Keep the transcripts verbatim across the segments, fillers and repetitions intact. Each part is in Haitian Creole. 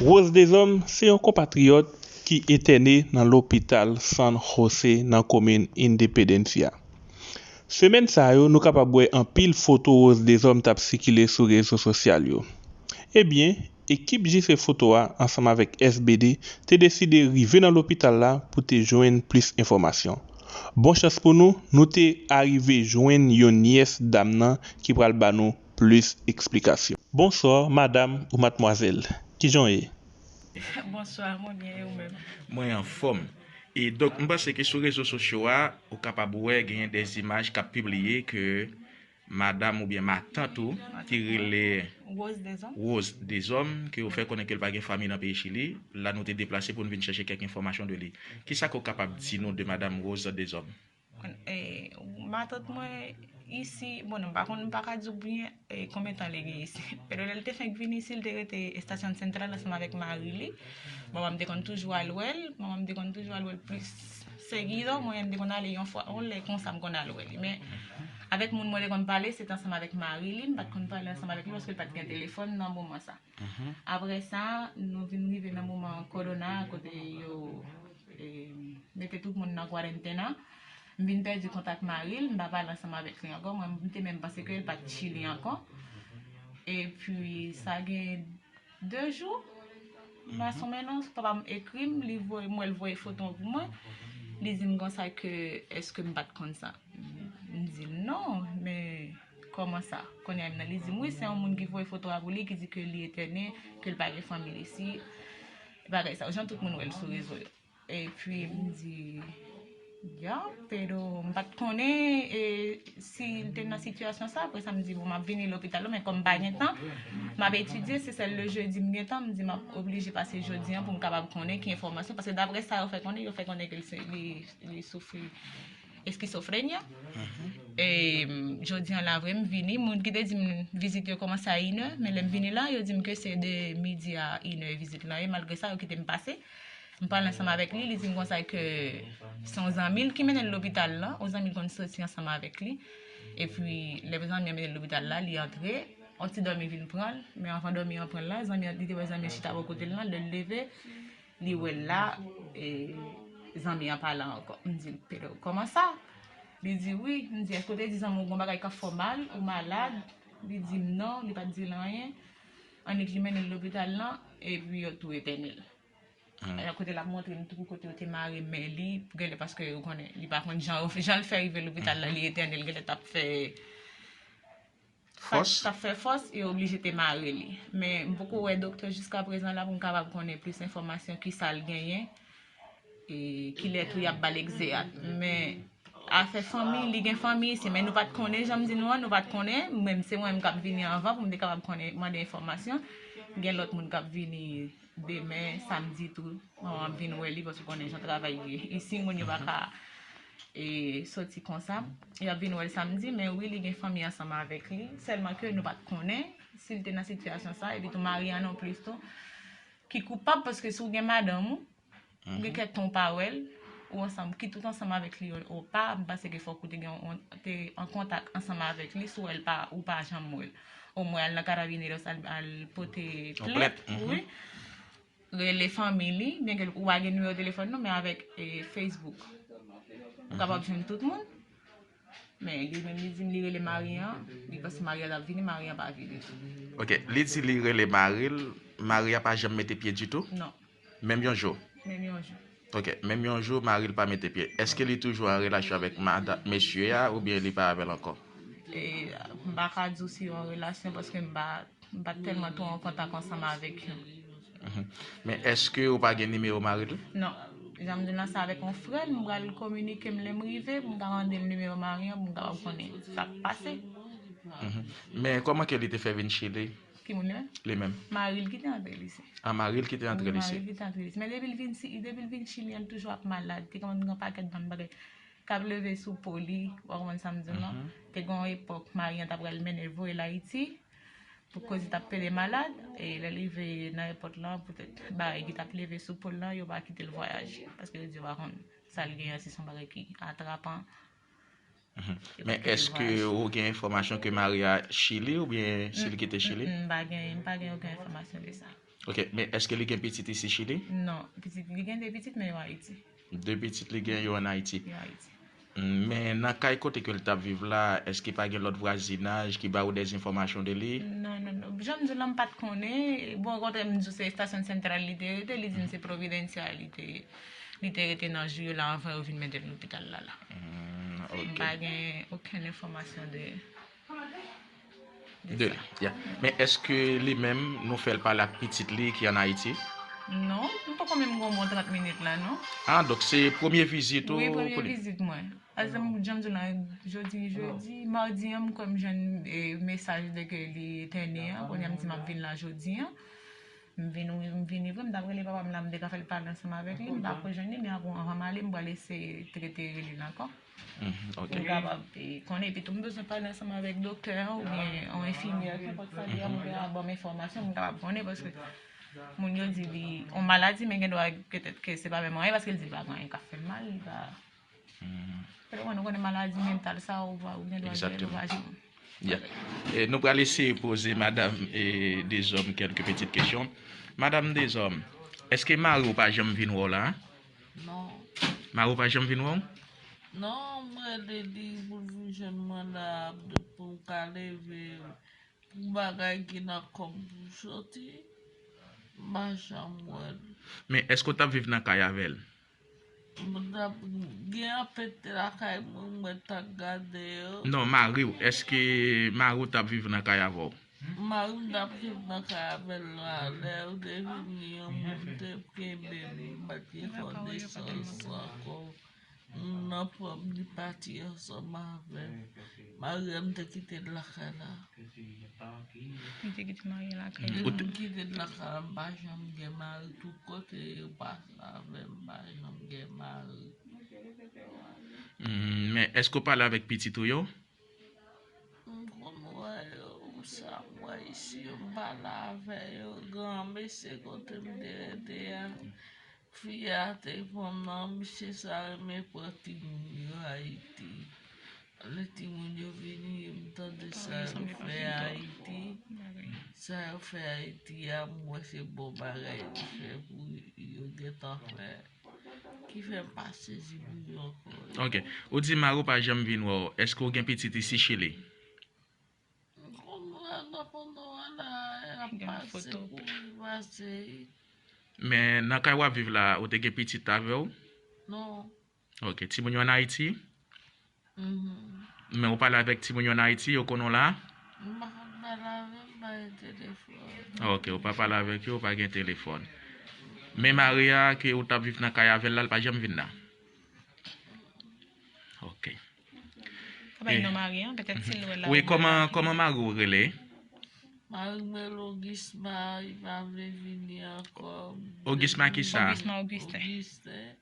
Rose Deshommes se yon konpatriyòt ki entène nan lopital San Jose nan komin Independencia. Semèn sa yo, nou kapab wè anpil foto Rose Deshommes t ap sikile sou rezo sosyal yo. Ebyen, ekip J C Foto a ansanm avèk S B D te deside rive nan lopital la pou te jwenn plis enfòmasyon. Bon chans pou nou, nou te arive jwenn yon nyès dam nan ki pral ba nou plis eksplikasyon. Bonswa, madam ou madmwazèl. Kijan w ye? Bonswa, mwen byen, e ou menm? Mwen anfòm. E donk, m panse ke sou rezo sosyo a, ou kapab wè genyen de imaj k ap pibliye ke madanm oubyen matant ou ki rele Rose Deshommes. Rose Deshommes, ke ou fè konnen ke l pa gen fanmi nan peyi Chili. La, nou te deplase pou n vin chèche kèk enfòmasyon de li. Kisa ke w kapab di nou de madanm Rose Deshommes? E, matant mwen isi, bon, m pa konn, m pa ka di w byen e, konbyen tan li gen isi. Pero lè l te fenk vin isi, li te rete Estación Central ansanm avèk mari li. Manman m te konn toujou al wè l, manman m te konn toujou al wè l plis seguido, mwen menm m te konn ale yon fwa, yon lè konsa m konn al wè li. Men avèk moun mwen te konn pale, se te ansanm avèk mari li, m pa t konn pale ansanm avèk li paske l pa t gen telefòn nan moman sa. Apre sa, nou vin rive nan moman kòwona kote yo e, mete tout moun nan kwarantèn an. M vin pèdi kontak mari l, m pa pale ansanm avèk li ankò. Mwen, m te menm panse ke l pa t Chili ankò. Epi, sa gen de jou, masanmennan, papa m ekri m, li voye, m wè l voye foto an pou mwen. Li di m konsa ke, èske m pa t konn sa? M di l non, men kòman sa? Kounye a, li di m wi, se yon moun ki voye foto a pou li, ki di ke li etène, ke l pa gen fanmi l isi. Bagay sa yo, jan tout moun wè l sou rezo yo. Epi m di, ya, pero m pa t konnen e, si l te nan sitiyasyon sa. Apre sa, m di, bon, m ap vini lopital la, men kòm m pa gen tan, m ap etidye, se sèl le jedi m gen tan, m di m ap oblije pase jodi an pou m kapab konnen ki enfòmasyon, paske daprè sa yo fè konnen, yo fè konnen ke li, li, li soufri eskizofrenya. E jodi an la vre m vini, moun ki te di m vizit yo kòmanse a inè, men lè m vini la, yo di m ke se de midi a inè vizit lan ye, malgre sa yo kite m pase. M pale ansanm avèk li, li di m konsa ke se yon zanmi l ki mennen l lopital lan, yon zanmi l konn soti ansanm avèk li. Epi lè zanmi an mennen l lopital la, li antre, yon ti dòmi vin pran l, men anvan dòmi an pran l la, zanmi an, li te wè zanmi an chita bò kote l lan, lè l leve, li wè l la, e zanmi an pa la ankò. M di l, Pedro, kòman sa? Li di, wi. M di, èske w te di zanmi w gon bagay k ap fè w mal, ou malad? Li di m non, li pa t di l anyen. Annik li mennen l lopital lan, epi yo tou etène l. Kote l ap montre m tou kote yo te mare men li, genlè paske yo konnen, li pa konn jan, jan l fè rive lopital la, li etène l, genlè t ap fè Fòs? T ap fè fòs, yo oblije te mare li. Men m poko wè doktè jiska prezan la pou m kapab konnen plis enfòmasyon ki sa l genyen, e kilè tou y ap ba l egzeyat. Men afè fanmi, li gen fanmi isi, men nou pa t konnen, jan m di nou an, nou pa t konnen. Menm se mwen menm k ap vini anvan pou m te kapab konnen, mande enfòmasyon. Gen lòt moun k ap vini demen, samdi tou. Manman m ap vin wè li, paske w konnen jan travay ye. Isi, moun yo pa ka e, soti konsa. Y ap vin wè l samdi, men wi, li gen fanmi ansanm avèk li. Sèlman ke nou pa t konnen si l te nan sitiyasyon sa, epi tou mari an non plis tou, ki koupab, paske si w gen madanm ou, ou gen kèk tan w pa wè l, ou ansanm, kit ou t ansanm avèk li ou pa, m panse ke fòk ou te gen yon, te an kontak ansanm avèk li, si w wè l pa, ou pa janm wè l. Omwen al nan Carabineros al, al pote Yon plent, plent, mhm. Wi. Rele fanmi li, byenke ou pa gen nimewo telefòn nou, men avèk e, Facebook. Ou kapab jwenn tout moun. Men li menm li di m li rele mari an, li panse mari an t ap vini, mari an pa vini. Ok, li di li rele mari l, mari a pa janm mete pye ditou? Non, Menm yon jou? Menm yon jou. Ok, menm yon jou, mari l pa mete pye. Èske li toujou an relasyon avèk mada, mesye a, oubyen li pa avè l ankò? E, m pa ka di w si yo an relasyon, paske m pa, m pa tèlman twò an kontak ansanm avèk yo. Men èske ou pa gen nimewo mari l? Non. Jan m di w lan, se avèk yon frè l, m pral kominike m lè m rive, pou m ka mande l nimewo mari an, pou m kapab konnen sa k pase. Men kòman ke li te fè vin Chili? Ki moun li menm? Li menm. Mari l ki te antre l isi. A, mari l ki te antre l isi. Mari l ki te antre l isi. Men depi l vin si, depi l vin Chili an, li toujou ap malad. Li te konn gen pakèt bann bagay k ap leve sou po li, w konprann sa m di w lan. Te gen yon epòk, mari an t ap pral mennen l voye l Ayiti. Pou koz li t ap pede malad, e lè l rive nan èpòt lan, poutèt bagay ki t ap leve sou po l lan, yo pa kite l vwayaje, paske yo di yo pa konn sa l genyen, si se yon bagay ki atrapan. Men èske ou gen enfòmasyon ke mari a Chili oubyen si l kite Chili? M pa gen, m pa gen okenn enfòmasyon de sa. Ok, men èske li gen pitit isi Chili? Non, pitit, li gen de pitit, men yo Ayiti. De pitit li gen yo ann Ayiti. Yo Ayiti. Mm, men nan kay kote ke l t ap viv la, èske pa gen lòt vwazinaj ki ba ou dèzenfòmasyon de li? Non, non, non. Jan m di w la, m pa t konnen. Bon, kontrè m di w se estasyon santral li te rete, li di m se Providencia li te, li te rete nan jou yo la anvan yo vin mete l lopital la la. M pa gen okenn enfòmasyon de. De li. Yeah. Men èske li menm, nou fè l pale ak pitit li ki ann Ayiti? Non, m poko menm gen yon bon trant minit la, non. Ah, donk se premye vizit ou pou li? Wi, premye vizit mwen. Paske m, jan m di w la, jodi, jodi, madi an, m kwè m jwenn e, mesaj de ke li etène an, kounye a m di m ap vin la jodi an. M vin, wi, m vini vre, m t ap rele papa m la, m te ka fè l pale ansanm avèk li, m pa ko jwenn li, men apre anvan m ale, m pral eseye trete rele l ankò. Pou m kapab konnen, epi tou m bezwen pale ansanm avèk doktè an oubyen yon enfimyè, kenpòt sa li ye, pou yo ban m enfòmasyon, pou m kapab konnen, paske moun yo di li yon maladi, men gen dwa petèt ke se pa menm anyen, paske l di l pa gen anyen k ap fè l mal, li pa. Petèt nou konnen maladi mental sa, ou pa, ou gen dwa gen l, ou pa jwenn. Yeah. E, nou pral eseye poze madanm e, Dezòm kèlke pitit kesyon. Madanm Dezòm, èske mari w pa janm vin wè w la? Non. Mari w pa janm vin wè w? Non, m rele li pou l vin jwenn mwen la, pou m ka leve, pou bagay ki nan kò m pou soti, m pa janm wè l. Men èske w t ap viv nan kay avè l? M t ap gen anpil lakay mwen, mwen t ap gade yo. Non, mari w, èske mari w t ap viv nan kay avè w? Mari m t ap viv nan kay avè l la, lè yo te vini an, mwen m te kenbe m, m pa t gen konesans ankò. Moun nan pran m, li pati ansanm avè m. Mari a m te kite l lakay la. Li te kite mari a lakay li. Depi m kite l lakay la, m pa janm gen mari. Tout kote yo pase avè m, m pa janm gen mari. Men èske w pale avèk pitit ou yo? M konn wè yo, sa m wè isi yo, m pale avè yo. Gran mesye kote m te rete a, fi a te pran m nan, misye sa renmen pran timoun yo Ayiti. Lè timoun yo vini, m tande sa yo fè Ayiti. Sa yo fè Ayiti a, m wè se bon bagay li fè pou yo gentan fè. Ki fè m pa sezi pou yo ankò. Ok. Ou di mari w pa janm vin wè w. Èske w gen pitit isi Chili? M konn wè nan pandan w la, y ap pase pou li pase. Men nan kay w ap viv la, ou te gen pitit avè w? Non. Ok. Timoun yo ann Ayiti? Mhm. Men ou pale avèk timoun yo ann Ayiti, yo konnen w la? M pa konn pale avè yo, m pa gen telefòn. Ok, ou pa pale avèk yo, ou pa gen telefòn. Men mari a ke ou t ap viv nan kay avè l la, l pa janm vin la? Ok. Ou pa bay non mari an, petèt si l wè l la. Wi, kòman, kòman mari w rele? Mari m rele Ogisma, li pa vle vini ankò. Ogisma kisa? Ogisma Ogusten. Ogusten.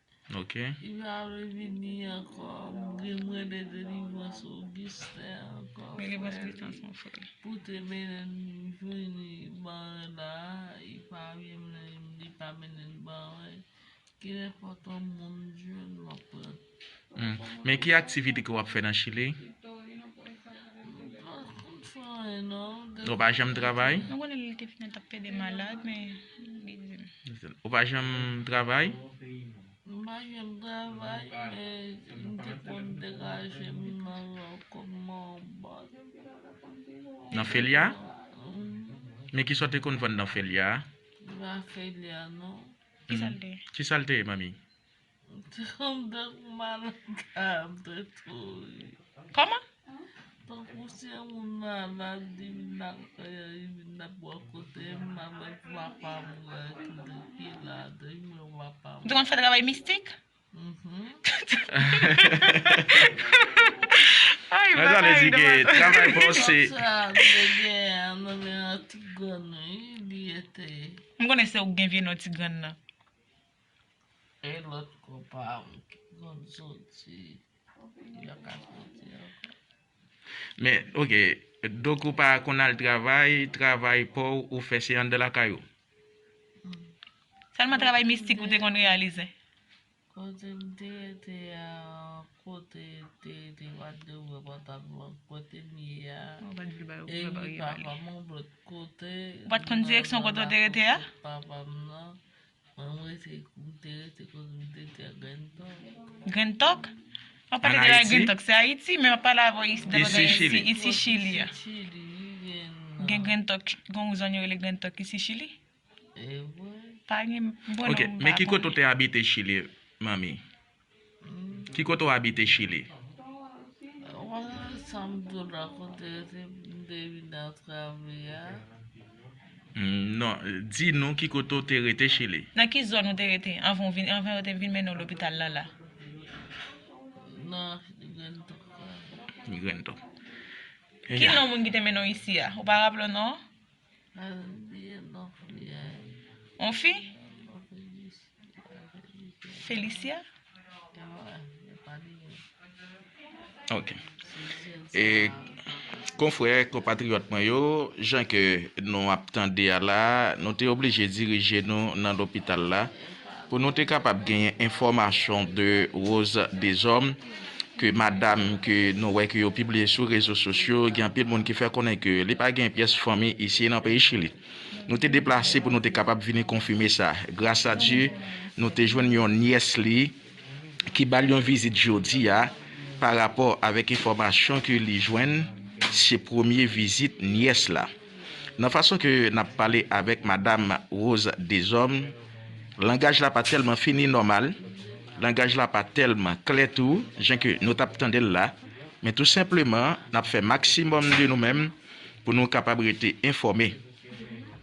Ok. Li pa vle vini ankò. M gen mwen de delivrans Ogusten ankò. Delivrans Ogusten se yon frè. Pou te mennen l vini ban la, li pa vle mennen l, li pa mennen l ban mwen. Ki nenpòt yon moun jwenn m ap pran. Hmm. Men ki aktivite ke w ap fè nan Chili? M pa konn fè anyen non. Ou pa janm travay? Nou konnen li te fini t ap plede malad, men li di m. Ou pa janm travay? M pa janm travay, men m te konn degaje m nan kòm bòs. Nan Felia? Mhm. Men kisa w te konn vann nan Felia a? Li pa Felia non. Kisa l te ye? Kisa l te ye, manmi? M te konn tankou malad la, m te tou ri. Kòman? Tankou si yon moun malad, li vin lakay an, li vin nan bò kote m, m ap wè pou papa m wè ki la, depi m wè papa m. Ou te konn fè travay mistik? Mhm. Ay, bagay dwòl. Travay pa w se. Sa m te genyen an, nan men an ti grann wi, li ete. M konnen se ou k gen vye non ti grann nan. E lòt konpa m ki konn soti, yo ka soti ankò. Men, oke, donk ou pa konn al travay, travay pa w ou fè se anndan lakay ou? Sèlman travay mistik ou te konn reyalize? Kote m te rete a, kote te rete, m pa t ouvè pòtab lan, kote m ye a. Ou pa t vle ba yo E ouvè wi, baryè ba li. Papa m yon lòt kote. Ou pa t konn direksyon kote w te rete a? Papa m nan. Mwen, mwen rete, m te rete kote m te rete a Grand Talk. Grand Talk? Ou pa An te rete Ayiti? Grand Talk, se Ayiti, men m ap pale avè w isi, Isi Chili. Isi Chili a. Chili, wi, gen Gen Grand Talk, gen yon zòn yo rele Grand Talk isi Chili? E vre. Pa gen bon Ok, non, men pa ki bon. Kote w te abite Chili, manmi? Ki kote w abite Chili? Wè sa m di w la kote se m te vin atravè a. Mm, non, di nou ki kote w te rete Chili. Nan ki zòn ou te rete anvan w vin, anvan yo te vin mennen w lopital la la? Nan Grand Talk la. Grand Talk. Ki non moun ki te mennen w isi a? Ou pa raple w non? Mwen bliye non fi a. On fi? Felicia? Ok. E konfrè, konpatriyòt mwen yo, jan ke nou ap tande a la, nou te oblije dirije nou nan lopital la pou nou te kapab genyen enfòmasyon de Rose Deshommes, ke madanm ke nou wè ke yo pibliye sou rezo sosyo, gen anpil moun ki fè konnen ke li pa gen pyès fanmi isi nan peyi Chili. Nou te deplase pou nou te kapab vini konfime sa. Gras a Dye, nou te jwenn yon nyès li ki ba l yon vizit jodi a pa rapò avèk enfòmasyon ke li jwenn se premye vizit nyès la. Nan fason ke n ap pale avèk madanm Rose Deshommes, langaj la pa tèlman fini nòmal, langaj la pa tèlman klè tou, jan ke nou t ap tande l la, men tou senpleman, n ap fè maksimòm de nou menm pou nou kapab rete enfòme.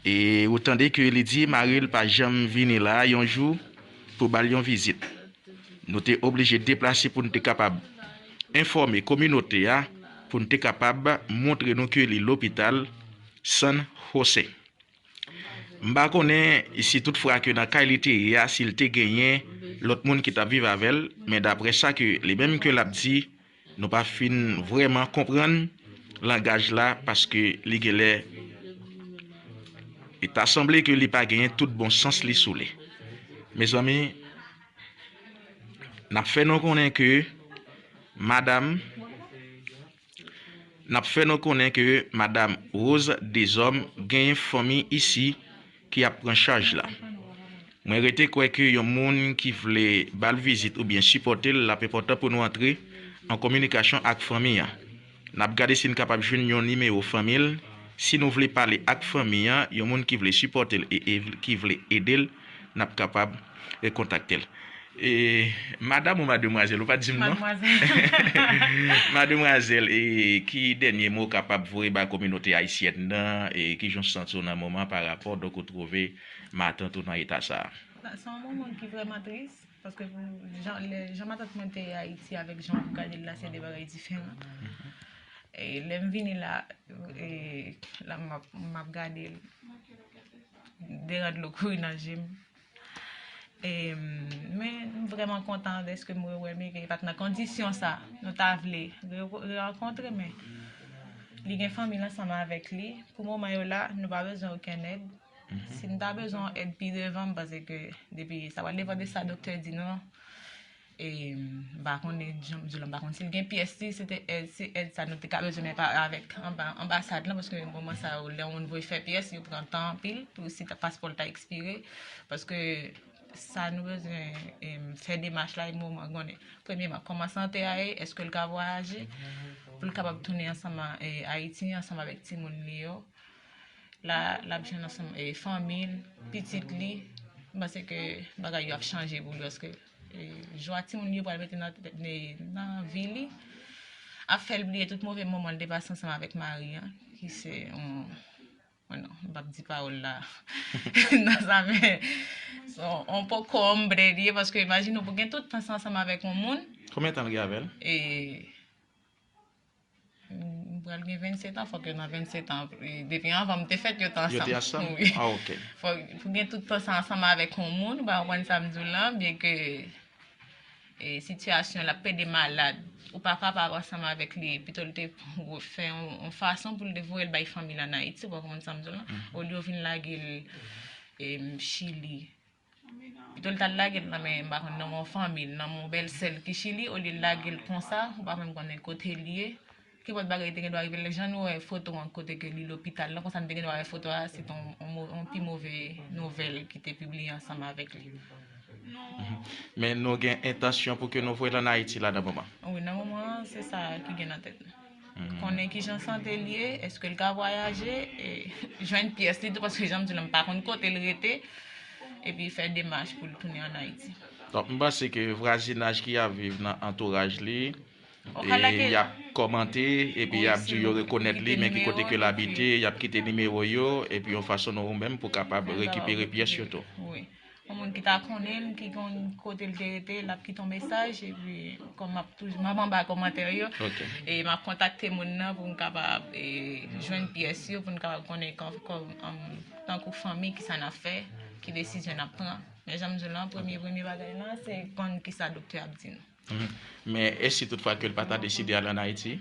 E ou tande ke li di mari l pa janm vini la yon jou pou ba l yon vizit. Nou te oblije deplase pou n te kapab enfòme kominote a, pou n te kapab montre nou ke li lopital San Jose. M pa konnen si tout fwa ke nan kay li te ye a, si l te genyen lòt moun ki t ap viv avè l, men daprè sa ke li menm ke l ap di, nou pa fin vrèman konprann langaj la, paske li genlè, e ta sanble ke li pa genyen tout bon sans li sou li. Mezanmi, n ap fè nou konnen ke madanm, n ap fè nou konnen ke madanm Rose Deshommes genyen fanmi isi ki ap pran chaj la. Mwen rete kwè ke yon moun ki vle ba l vizit oubyen sipòte l, l ap enpòtan pou nou antre an kominikasyon ak fanmi an. N ap gade si n kapab jwenn yon nimewo fanmi l. Si nou vle pale ak fanmi an, yon moun ki vle sipòte l e, e ki vle ede l, n ap kapab rekontakte l. E, madanm ou mademwazèl, ou pa di m non? Mademwazèl. Mademwazèl, e, ki dènye mo w kapab voye ba kominote ayisyèn nan, e ki jan w santi w nan moman pa rapò, donk, ou twouve matant ou nan eta sa a? Se yon moman ki vrèman tris, paske pou jan, lè, jan matant mwen te ye Ayiti avèk jan w ap gade l la, se de bagay diferan. E lè m vini la, e, la m ap, m ap gade l, de rad dlo kouri nan je m. E, men m vrèman kontan dèske m rewè l, men ke e pa t nan kondisyon sa nou ta vle re-, rerankontre, men li gen fanmi l ansanm avèk li. Pou moman yo la, nou pa bezwen okenn èd. Si n ta bezwen yon èd pi devan, m panse ke depi sa pral depann de sa doktè di nou. E, m pa konnen, jan m di w la, m pa konn si l gen pyès li, se te èd, se èd sa nou te ka bezwen, men pa avèk anba-, anbasad lan, paske moman sa yo, lè yon moun voye fè pyès, yo pran tan anpil pou si ta, paspò l ta ekspire, paske sa nou bezwen, em, fè demach la, e moman konnen, premyèman, kòman sante a ye, èske l ka vwayaje, pou l kapab tounen ansanm a, e, Ayiti, ansanm avèk timoun li yo. La, l ap jwenn ansanm, e, fanmi l, pitit li. M panse ke bagay yo ap chanje pou li, paske, e, jwa timoun li yo pral mete nan, nan, nan vi li ap fè l bliye tout move moman l te pase ansanm avèk mari an, ki se yon, bon, non, m p ap di pawòl la nan sa, men se yon, yon poko hombre li ye, paske imajine w pou gen tout tan sa ansanm avèk yon moun. Konbyen tan l gen avè l? E, m pral gen vennsetan, fòk yo nan vennsetan, e, depi anvan m te fèt, yo te Yo te ansanm. ansanm? Wi. Ah, ok. Fòk pou gen tout tan sa ansanm avèk yon moun, ou pa konprann sa m di w lan, byen ke, e, sitiyasyon l ap plede malad, ou pa kapab ansanm avèk li, pito l te fè yon, yon fason pou l te voye l bay fanmi l ann Ayiti, ou pa konprann sa m di w lan, olye w vin lage l, em, Chili. Pito l t al lage l nan men, m pa konn, nan men yon fanmi l, nan men yon bèl sè l ki Chili, olye l lage l konsa, ou pa menm konnen kote l ye. Kenpòt bagay te gen dwa rive l, jan nou wè foto an kote ke li lopital lan, konsa n te gen dwa wè foto a, se te yon, yon mo- yon pi move nouvèl ki te pibliye ansanm avèk li. Men nou gen entansyon pou ke nou voye l ann Ayiti la nan moman. Wi, nan moman an, se sa ki gen nan tèt nou. Konnen ki jan sante l ye, èske l ka vwayaje, e jwenn pyès li tou, paske jan m di w la, m pa konn kote l rete, epi fè demach pou l tounen ann Ayiti. Donk, m panse ke vwazinaj ki ap viv nan antouraj li, e y ap kòmante, epi y ap di yo rekonèt li, men ki kote ke l abite, y ap kite nimewo yo, epi yon fason nou menm pou kapab rekipere pyès yo tou. Wi. Yon moun ki ta konnen l, ki konn kote l te rete, l ap kite yon mesaj, epi kòm m ap toujou, m ap anba kòmantè yo, e m ap kontakte moun nan pou m kapab e, jwenn pyès yo, pou n kapab konnen kòm, kòm, um, tankou fanmi, ki sa n ap fè, ki desizyon n ap pran. Men jan m di w lan, premye, premye bagay lan, se konn ki sa doktè ap di nou. Men e si toutfwa ke l pa ta deside al ann Ayiti?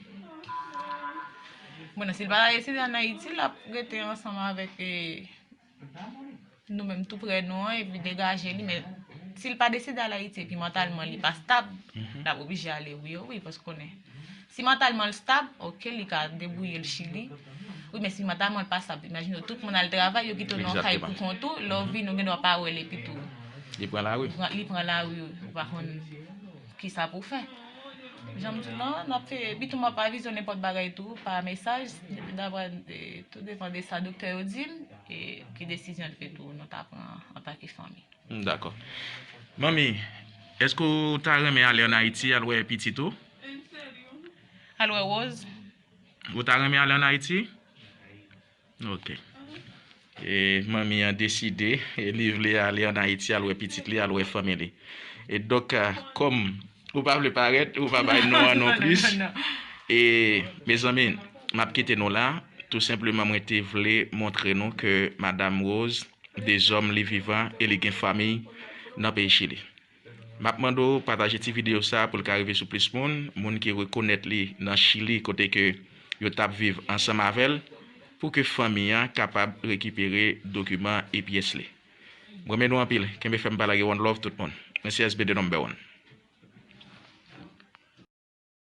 Bon, si l pa ta deside ann Ayiti, l ap rete ansanm avèk e, nou menm tou prè nou an, epi degaje li, men si l pa deside al Ayiti epi mantalman li pa stab, l ap oblije ale wi, wi, paske konnen. Si mantalman l stab, oke, li ka debouye l Chili. Wi, men si mantalman l pa stab, imajine w, tout moun al travay, yo kite w nan yon kay pou kont ou, lè w vini, ou gen dwa pa wè l epi tou. Li pran lari. Li pran lari, ou pa konn ki sa pou w fè. Jan m di w lan, n ap fè, epi tou m ap avize w nenpòt bagay tou, pa mesaj, dapre, e, tou depann de sa doktè yo di m, e ki desizyon l fè tou, nou ta pran antanke fanmi. Dakò. Manmi, èske w ta renmen ale ann Ayiti al wè pitit ou? Al wè Rose. Ou ta renmen ale ann Ayiti? Ok. E manmi an deside, e li vle ale ann Ayiti al wè pitit li, al wè fanmi li. E donk, a, kòm ou pa vle parèt, ou pa bay non an non plis. E mezanmi, m ap kite nou la. Tou senpleman, mwen te vle montre nou ke Madam Rose, dezòm, li vivan e li gen fanmi nan peyi Chili. M ap mande w pataje ti videyo sa pou l ka rive sou plis moun, moun ki rekonèt li nan Chili kote ke yo t ap viv ansanm avè l, pou ke fanmi an kapab rekipere dokiman e pyès li. M renmen nou anpil, kenbe fèm, pa lage, one love tout moun. Mwen se S B de number one.